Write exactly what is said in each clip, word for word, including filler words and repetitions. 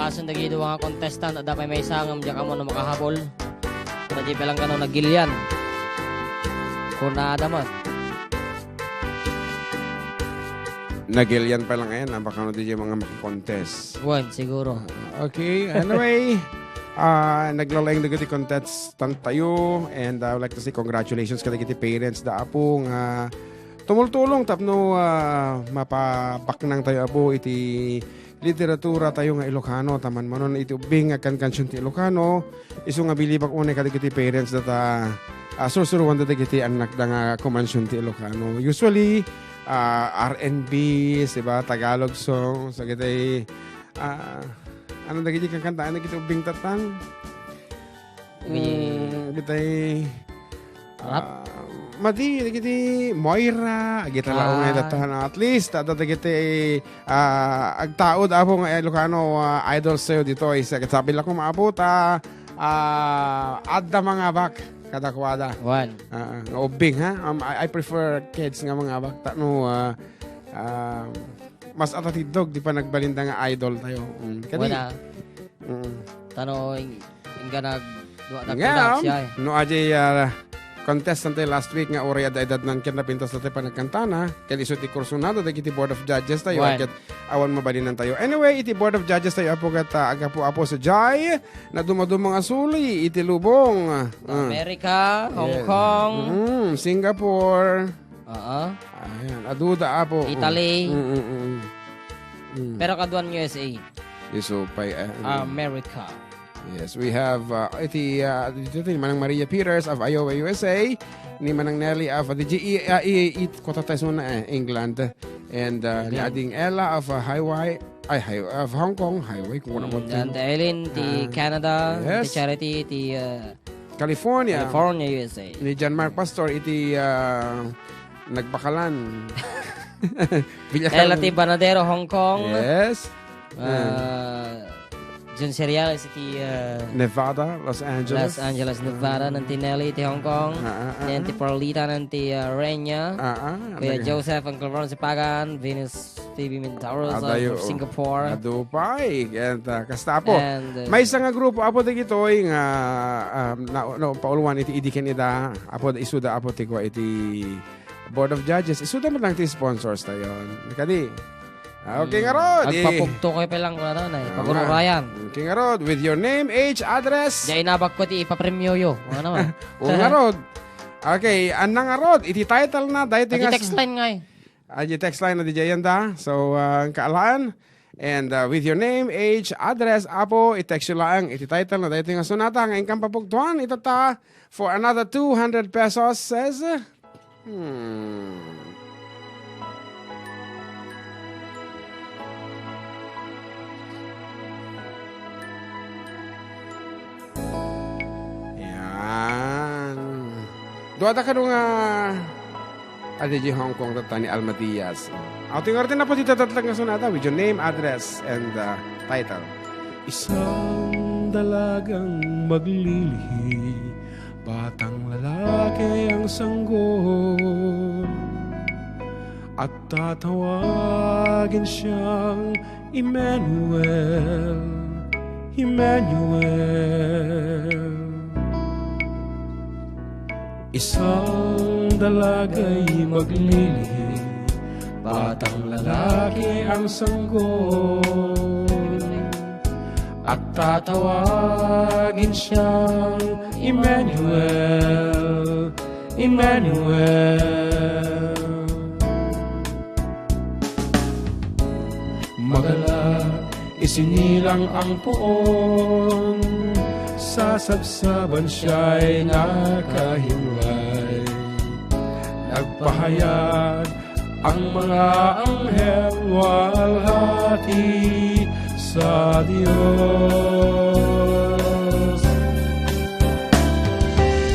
Asan dagiti dua nga contestant, adda pay maysa ngem diak ammo no makahabol. Kuna di pelang kano nagilian. Kuna adda met. Nagilian pa lang ngayon, ah, baka ano di mga maki-contest. Wen, siguro. Okay, anyway, ah, naglalaing dagiti contestant tayo, and I would like to say congratulations kadagiti parents da apo nga tumultulong tapno, ah, mapabaknang tayo apo iti literatura tayo nga Ilocano, taman manon iti ubbing nga kankansion ti Ilocano, isu nga bilibak unay kadagiti parents data, ah, sursuruanda dagiti annakda nga kumansion ti Ilocano. Usually, ah, R and B, diba? Tagalog songs, dagiti, ah, ano dagiti kankantaan dagiti ubbing tattan? Dagiti Mm, dagiti, Rap? ah, madi, dagiti Moira, agita Ah. laungan data, no? At least, adda dagiti, ah, agtaud, apo nga Ilocano, ah, idols tayo dito, is, sabi lang kung maapo, ta, ah, adda mangabak, kadakuada. One. Ah, nga ubbing, ha? Um, I, I prefer kids nga mangabak, ta, no, ah, ah, mas atatiddog, di pa nagbalinda nga idol tayo. Mm, kadi, Wala. Mm. Tano, ing-, ingga nag-, duwa Nga, nagpinapsiya, eh. No, ajay, ah, contestant tayo last week nga uray adda edad nan ken napintas tayo panagkantana, ken isu ti kursunada dagiti Board of Judges tayo, Wen. Ket awan mabalinan tayo. Anyway, iti Board of Judges tayo, apo ket, ah, agapu-apo sa jay, nadumaduma nga suli, iti lubong. Ah. America, Hong Yes. Kong. Mm, Singapore. Oo. Ayan, aduda, apo. Italy. Mm, mm, mm, mm. Mm. Pero kaduan U S A. Isu pay, eh, mm. America. Yes, we have, uh, iti, uh, dito, iti Manang Maria Peters of Iowa, U S A, ni Manang Nelly of, uh, the G E, uh, i-, i-, kota tayo na, eh, England, and, uh, ni England. Ading Ella of, uh, Hawaii, ay, Hai-, of Hong Kong, Hawaii, kung ano Mm, mo and Eileen, ti Ah, Canada, yes. ti Charity, ti, uh, California. California, U S A. Ni John Mark Pastor, iti, uh, nagbakalan. Bilakalan. Ella ti Banadero, Hong Kong. Yes. Ah, John Cereales iti, ah, Nevada, Los Angeles. Los Angeles, Nevada, Ah. Nanti Nelly iti Hong Kong, Ah, ah, ah, Nanti ah. Perlita, Nanti, ah, Renya, Ah, ah, Kuya nag- Joseph, Uncle Ron Sipagan, Venus Phoebe Mintauros, ah, Adayo, from oh. Singapore. Adupay, and, ah, kasta apo. And, uh, Maysa nga grupo, apo, dagitoy nga, ah, na, na, pauluan iti idi ken ida, apo, isuda, apo, ti kua iti Board of Judges, isuda man lang ti sponsors tayo. Kadi, Ah, okay, Mm. ngarud, eh. Agpapugto kayo pa lang, wala na, eh. Ah, Pagururayan. nga. Okay, ngarud, with your name, age, address. Diay nabag ko ti ipapremyo yo. Ano naman? Oo, ngarud. Okay, anang ngarud, iti title na, dahil Ati tingas- text line nga, eh. Ah, di text line na di dyan da. So, ah, ang kaalaan. And, ah, with your name, age, address, apo, i-text yo lang. Iti title na, dahil tingas sonata, nga ingkang papugtuan, itata, for another two hundred pesos, says, Hmm. Yan. Duada kano nga adi di Hong Kong tatta ni Alma Diaz. Aw, tingartin na po ti tatatlag nga sonata with your name, address, and, uh, title. Isang dalagang maglilihi Batang lalaki ang sanggol at tatawagin siyang Emmanuel, Emmanuel. Isang dalaga'y maglilihi, batang lalaki ang sanggol. At tatawagin siyang Emmanuel, Emmanuel. Magalak, isinilang ang puon, sasabsaban siya'y nakahimlay. Nagpahayag ang mga anghel, walhati sa Dios.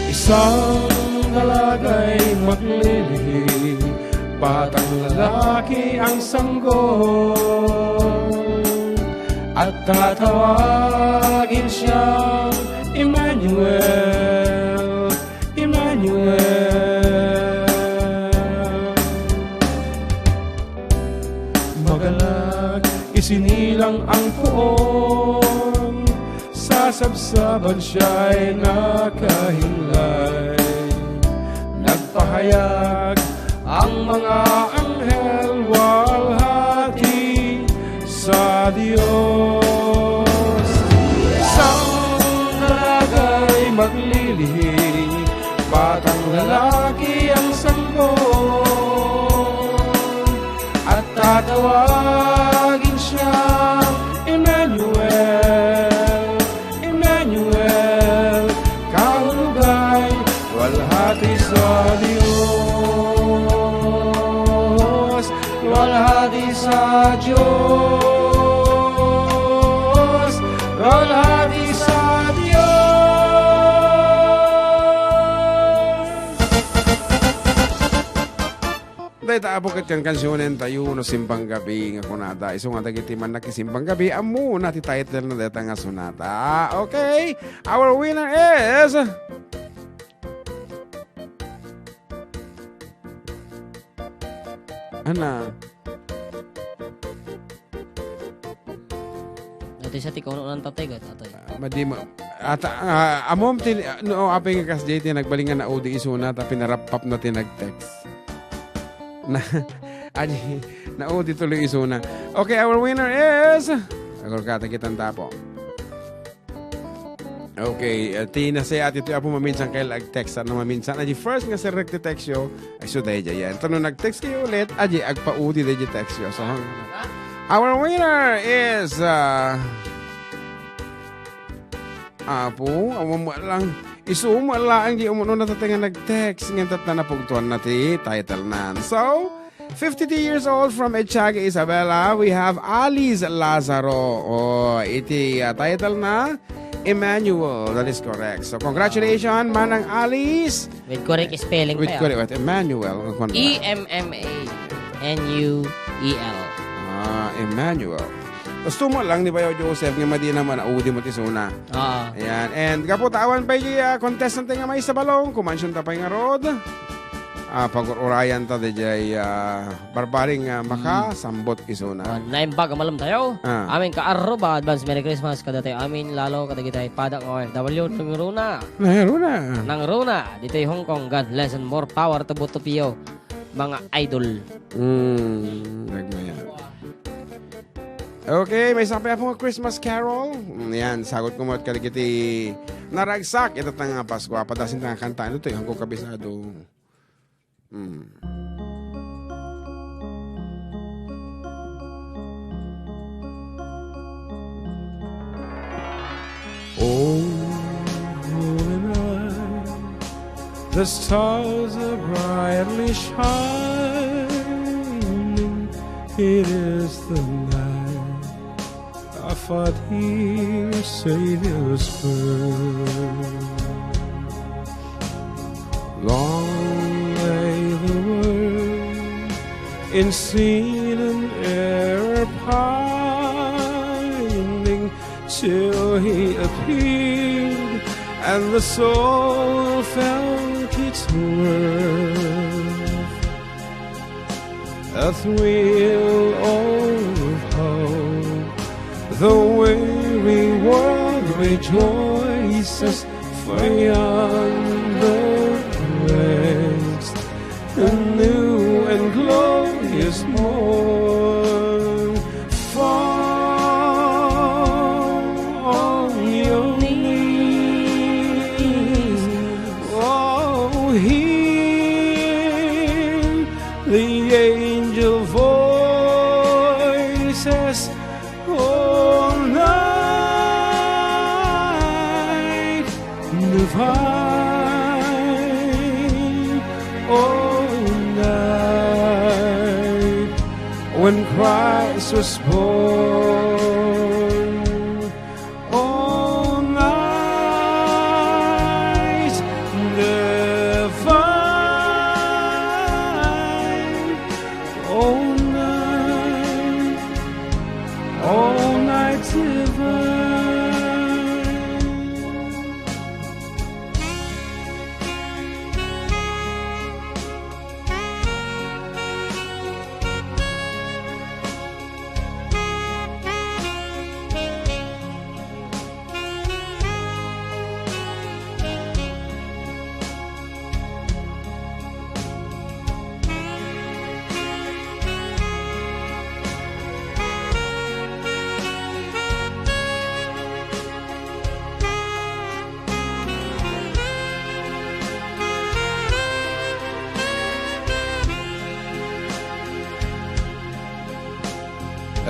Isang dalaga'y maglilihi, batang lalaki ang sanggol, at tatawagin siyang Emmanuel, Emmanuel. Magalak, isinilang ang puon, Sabsaban siya ay nakahinlay. Nagpahayag ang mga anghel, walhati sa Dios. Isang dalaga ay maglilihing, batang lalaki ang sanggol, at tatawagin siya Emmanuel. Emmanuel, kahulugan, walhati sa Dios, walhati sa Dios, walhati sa Dios. Dayta, apo, ket kankansionen tayo no simbang gabi nga kunada. Isu nga dagiti mannakisimbang gabi, ammona ti title na dayta nga sonata. Ah, okay. Our winner is Ana. Ito siya ti kuno ng tatay, gat, atay. Ah, madi ma-, ata, ah, amom ti, no, apay nga kas J T nagbaling nga naudi isuna, ta pinarappap na ti nag-text. Na, adi, naudi tuloy isuna. Okay, our winner is, agor ka, tagitan tapo. Okay, ah, ti nasayaat itoy, apo, maminsan kayo ag-text, ano, maminsan. Adi, first nga sirrek ti text yo, ay, so, daydiay yan. Ta no nag-text kayo ulit, adi, agpaudi daydiay text yo. So, hang-, our winner is, ah, apo, awan mo lang. Isu mo lang, di umuno na tatay nga nag-text. Ngayon, tat na napugtuan na ti title nan. So, fifty-two years old from Echagua, Isabela, we have Alice Lazaro. Oh, iti, ah, title na Emmanuel. That is correct. So, congratulations, Manang Alice. With correct spelling With pa, correct, with Emmanuel. E M M A N U E L. Ah, Emmanuel. Gusto mo lang ni Bayaw Joseph nga madi naman, naudi mo ti suna. Oo. Ayan. And gapu ta awan pay, ah, contestant nga may sa balong, kumansyon ta pay nga rod. Ah, pag-urayan ta daydiay, ah, barbaring, ah, Mm. makasambot isuna. Ah, naimbag a malem tayo. Ah. Amin ka arroba, advance Merry Christmas kadatayo amin, lalo kadagiti pada nga O F W, nangruna. Nangruna. Nangruna, ditoy Hong Kong, God bless and more power to both of you, mga idol. Mm, nagmaya. Okay, may sapay po nga Christmas Carol. Mm, yan, sagot ko mo kadagiti naragsak, ita ta nga Pasko, apadasin ta nga kanta, ano to, yung kabisado. Hmm. Oh, holy night, the stars are brightly shining. It is the night of our dear Savior's birth. Long lay the world in sin and error pining, till he appeared, and the soul felt its worth. A thrill of hope, the weary world rejoices, for yonder rest a new and glorious morn. Fall on your knees, oh, hear the angel voices, oh, night divine, oh, night when Christ was born. Oh, night divine, oh, night, oh, night divine.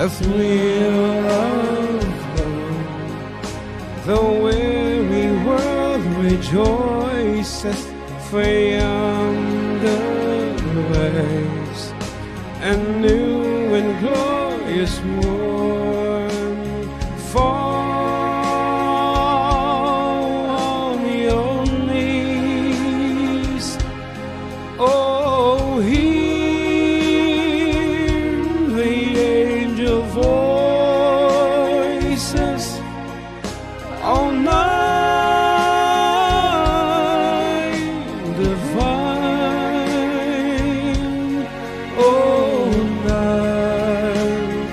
A thrill of hope. The weary world rejoices, for yonder waves a new and glorious morn. Fall on your knees, oh, hear the angel voices, O night divine, O night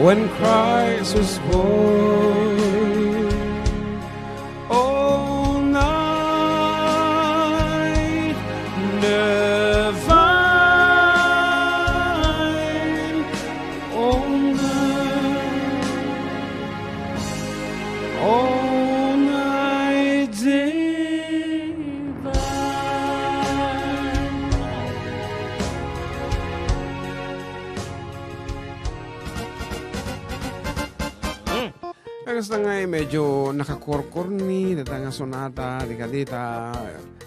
when Christ was born. O night divine, O night, O night divine. Hmm. Kasta nga, eh, medyo nakakorkorni dayta nga sonata, di kadita,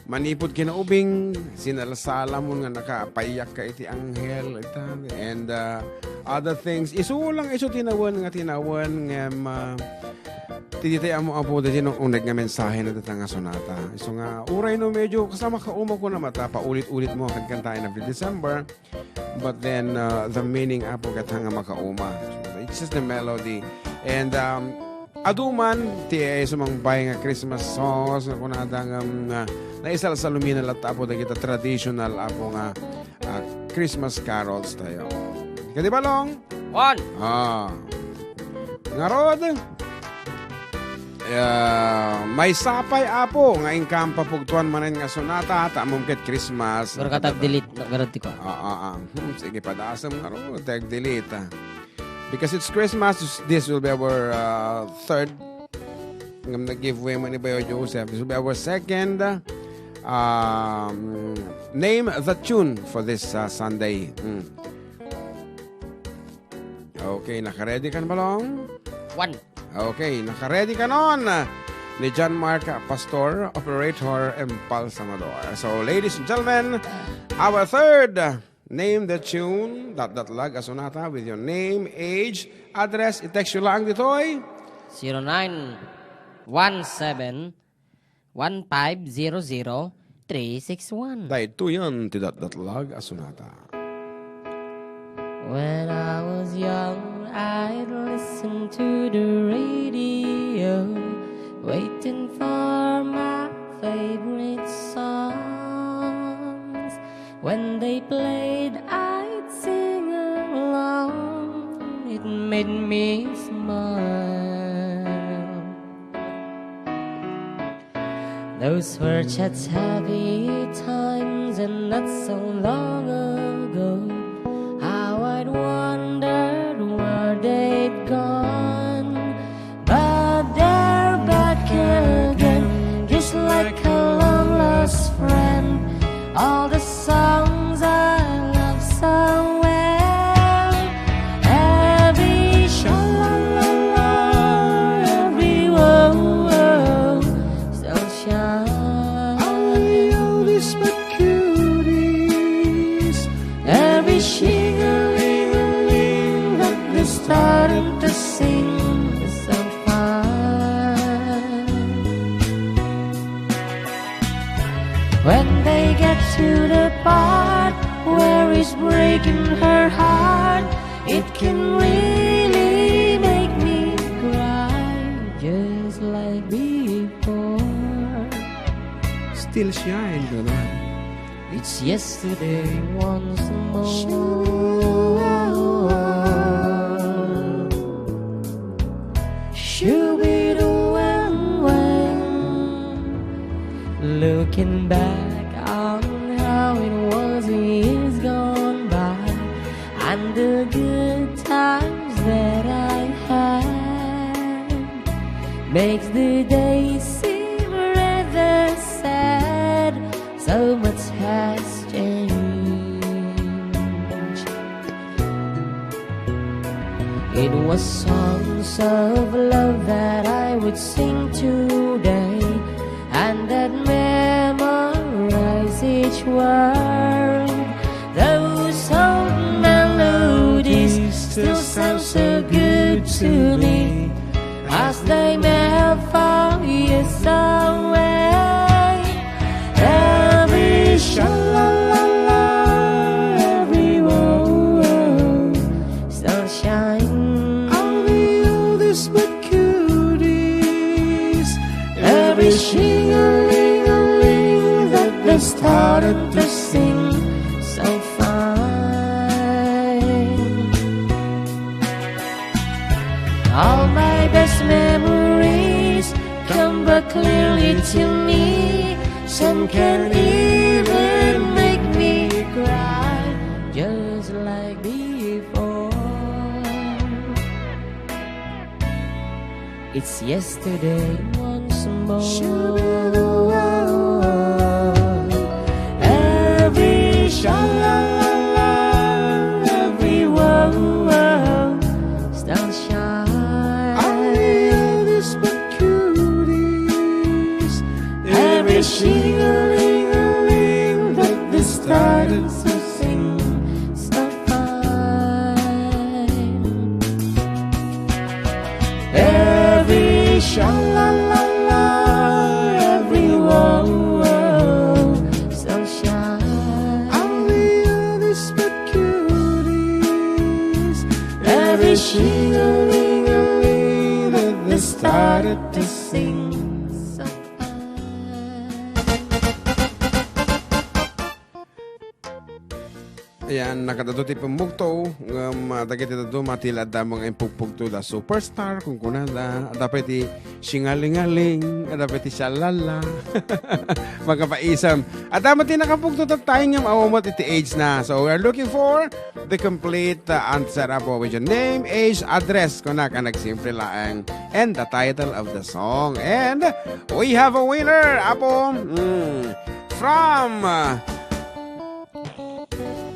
manipud kinaubing, sinalsalamon nga nakapayyakka iti anghel, ita, and, uh, other things. Isu lang, isu tinawen nga tinawen, ngem, uh, ti dayta ammo, Apo, dayta nga uneg nga mensahe na dayta nga sonata. Isu nga, uray no medyo kasla makauma ko na mata, paulit-ulit mo, kagkantayan every December. But then, uh, the meaning, Apo, ket nga makauma. So, it's just the melody. And, um, adu man ti sumangpay nga Christmas songs nga kunada nga, um, uh, naisalsalumina latta, Apo, dagita traditional, Apo, nga, uh, Christmas carols tayo. Kadi balong? One. Ah. Ngarud, ah, maysa pay, Apo, nga inkam papugtuan manen nga sonata, ta ammom ket Christmas. Pero ka tag-delete, ngarud ti ko. Ah, ah, ah. Hmm, sige, padasem ngarud, tag-delete, ah. Because it's Christmas, this will be our, uh, third. Ngem nag-giveaway man ni Bayo Joseph. This will be our second, um, name the tune for this, uh, Sunday. Hmm. Okay, naka-ready kan, Balong? One. Okay, naka-ready kanon ni John Mark, Pastor, Operator, Embalsamador. So, ladies and gentlemen, our third, name the tune, dot, dot, lag a sonata with your name, age, address, i-text yo lang ditoy. Zero nine one seven one five zero zero three six one. Daytoy ti datdatlag a sonata. When I was young, I'd listen to the radio, waiting for my favorite songs. When they played, I'd sing along. It made me smile. Those were such happy times and not so long ago. How I'd wondered where they'd gone. But they're back again, just like a long lost friend. All the songs I love so well. Every sha-la-la-la, every whoa-whoa, so shy. All the oldies but cuties. Every shing-a-ling-a-ling that they're starting to sing is so fun. When they get to the part where it's breaking her heart, it can really make me cry just like before. Still shine, brother. It's yesterday once more. Shoo-be-doo-wang-wang. Looking back on how it was years gone by and the good times that I had makes the day seem rather sad. So much has changed. It was songs of love that I would sing today, and that memorize each word. Those old melodies still sound so good to me as they may have found years away. Every sha-la-la-la, every whoa-whoa, sunshine. All the oldest but goodies, every shing-a-ling-a-ling that they started to sing so fine. All my best memories come back clearly to me. Some can even make me cry, just like before. It's yesterday once more. Every sha-la-la-la, every whoa-whoa, sunshine. All the oldest but goodies, every shing-a-ling-a-ling that they started to sing so fine. Every sha-la-la-la, every whoa-whoa, sunshine. All the oldest but goodies, every shing-a-ling-a-ling that they started to sing so fine. Ayan, nakadto ti pammugto, ngem, ah, dagiti dadduma ti la adda nga impugpugto da superstar, kunkunada, adda pay ti shingalingaling, adda pay ti shalala. Makapaisam. Adda met ti nakapugto tattay ngem awan met iti age na. So we are looking for the complete, uh, answer, Apo, with your name, age, address, kunak a nagsimple laeng, and the title of the song. And we have a winner, Apo. Mm. From, uh,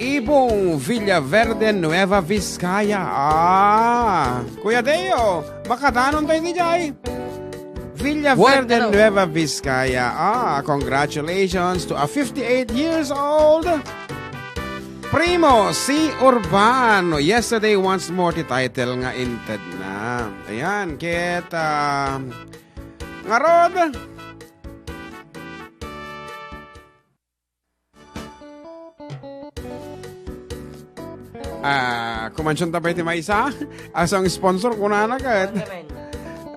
Ibong Villaverde, Nueva Vizcaya. Ah, Kuya Deo, makadanon tayo ni Jai. Villaverde, Nueva Vizcaya. Ah, congratulations to a fifty-eight years old Primo C. Urbano. Yesterday, once more, ti title nga inted na. Ayan, ket, ah, ngarud, ah, kumansion ta pay ti maysa? Asang sponsor, kunana ket.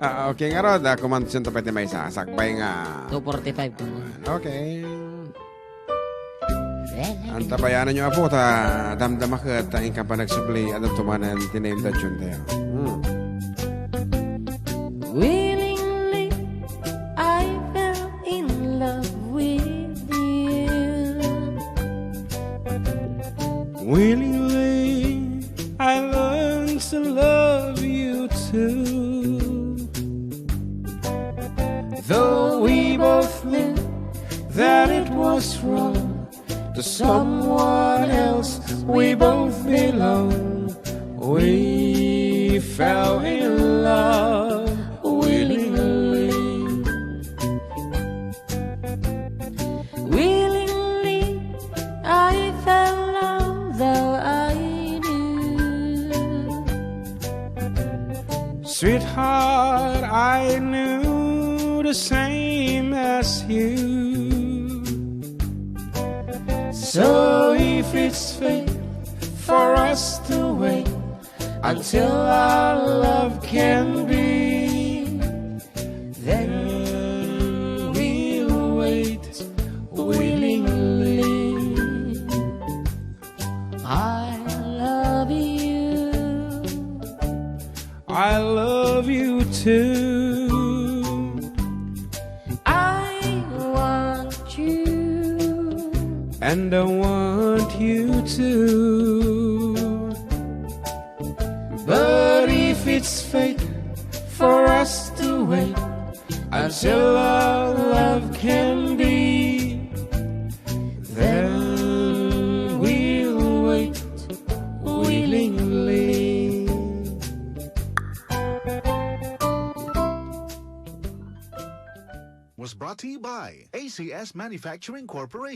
Ah, okay, ngarud, ah, kumansion ta pay ti maysa. Sakbay nga. Two forty-five, kuno. Okay. Antabayanan nyo, Apo, ta damdama ket ta inka pa nagsubli, adda tumanen ti name that tune there. Hmm. Willingly, I fell in love with you. Willingly, I learned to love you too. Though we both knew that it was wrong, to someone else we both belong. We fell in love willingly. Willingly, I fell, although I knew. Sweetheart, I knew the same as you. So if it's fate for us to wait until our love can be, then we'll wait willingly. I love you. I love you too. I want you. And I want you too. But if it's fate for us to wait until our love can be, then we'll wait willingly. was brought to you by A C S Manufacturing Corporation.